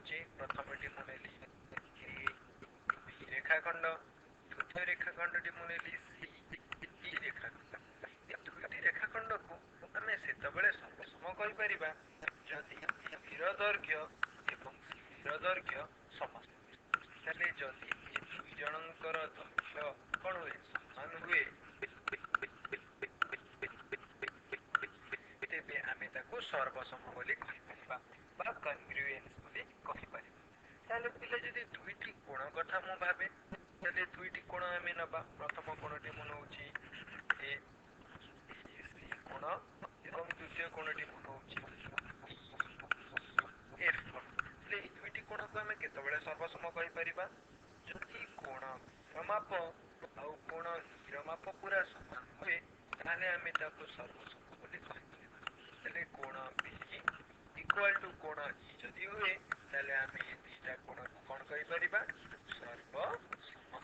ନଉଛେ। ପ୍ରଥମଟି ମୁଁ ନେଲି ଏ ବି ରେଖାଖଣ୍ଡ, ଦ୍ୱିତୀୟ ରେଖାଖଣ୍ଡଟି ମୁଁ ନେଲି ସି ଇ ରେଖାଖଣ୍ଡ। ଏ ଦୁଇଟି ରେଖାଖଣ୍ଡକୁ ଆମେ ସେତେବେଳେ ସର୍ବସମ କହିପାରିବା ଯଦି ବିର ଦୈର୍ଘ୍ୟ ଏବଂ ସିର ଦୈର୍ଘ୍ୟ ସମାନ। ତାହେଲେ ଯଦି ଏ ଦୁଇ ଜଣଙ୍କର ଦୈର୍ଘ୍ୟ କଣ ହୁଏ, ସମାନ ହୁଏ, ତେବେ ଆମେ ତାକୁ ସର୍ବସମ ବୋଲି କହିପାରିବା ବା କନଗ୍ରୁଏନ୍ସ ବୋଲି କହିପାରିବା। ତାହେଲେ ପିଲେ, ଯଦି ଦୁଇଟି କୋଣ କଥା ମୁଁ ଭାବେ, ତାହେଲେ ଦୁଇଟି କୋଣ ଆମେ ନେବା। ପ୍ରଥମ କୋଣଟି ମୁଁ ନଉଛି ଏ ସି କୋଣ ଏବଂ ଦ୍ୱିତୀୟ କୋଣଟି ମୁଁ ନଉଛି ଏଫ୍ କୋଣ। ହେଲେ ଏଇ ଦୁଇଟି କୋଣକୁ ଆମେ କେତେବେଳେ ସର୍ବସମ କହିପାରିବା? ଯଦି କୋଣ ର ମାପ ଆଉ କୋଣ ର ମାପ ପୁରା ସମାନ ହୁଏ, ତାହେଲେ ଆମେ ତାକୁ ସର୍ବସମ ବୋଲି କହିପାରିବା। ତାହେଲେ କୋଣ ବି ଇକ୍ୱାଲ ଟୁ କୋଣ ଇ ଯଦି ହୁଏ, ତାହେଲେ ଆମେ ଏ ଦିଟା କୋଣକୁ କଣ କହିପାରିବା? ସର୍ବସମ।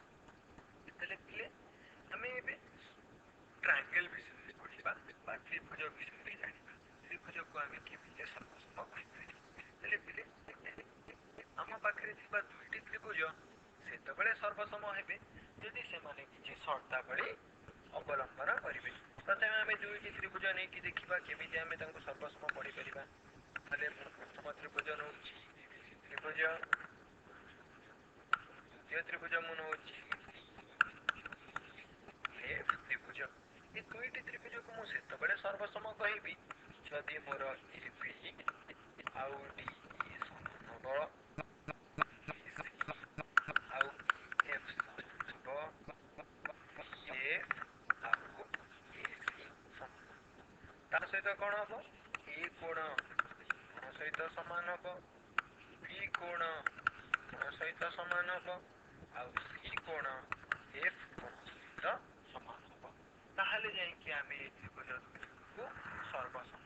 ତାହେଲେ ପିଲେ, ଆମେ ଏବେ ଟ୍ରାଙ୍ଗେଲ ବିଷୟରେ ପଢିବା ବା ତ୍ରିଭୁଜ ବିଷୟରେ ଜାଣିବା, ତ୍ରିଭୁଜକୁ ଆମେ କେମିତି ସର୍ବସମ କହିପାରିବା। ତାହେଲେ ପିଲେ, ଆମ ପାଖରେ ଥିବା ଦୁଇଟି ତ୍ରିଭୁଜ ସେତେବେଳେ ସର୍ବସମ ହେବେ ଯଦି ସେମାନେ କିଛି ସର୍ତ୍ତାବଳୀ ଅବଲମ୍ବନ କରିବେ। ପ୍ରଥମେ ଆମେ ଦୁଇଟି ତ୍ରିଭୁଜ ନେଇକି ଦେଖିବା କେମିତି ଆମେ ତାଙ୍କୁ ସର୍ବସମ ପଢିପାରିବା। ତାହେଲେ ମୁଁ ପ୍ରଥମ ତ୍ରିଭୁଜ ନଉଛି ତ୍ରିଭୁଜ, ଦ୍ୱିତୀୟ ତ୍ରିଭୁଜ ମୁଁ ନଉଛି ଏଫ୍ ତ୍ରିଭୁଜ। ଏ ଦୁଇଟି ତ୍ରିଭୁଜକୁ ମୁଁ ସେତେବେଳେ ସର୍ବସମ କହିବି ଯଦି ମୋର ଏ ବି ଆଉ ଡି ଇ ସମାନ ହବ, ଆଉ ଏଫ୍ ସମାନ ହବ, ଏଫ୍ ଆଉ ଏ ସି ସମାନ। ତା ସହିତ କଣ ହବ? ଏ କୋଣ କୋଣ ସହିତ ସମାନ ହବ, ବି କୋଣ କୋଣ ସହିତ ସମାନ ହବ, ଆଉ ସି କୋଣ ଏଫ୍ କୋଣ ସହିତ ସମାନ ହବ। ତାହେଲେ ଯାଇକି ଆମେ ଏ ତ୍ରିଭୁଜ ଦୁଇଟିକୁ ସର୍ବସମ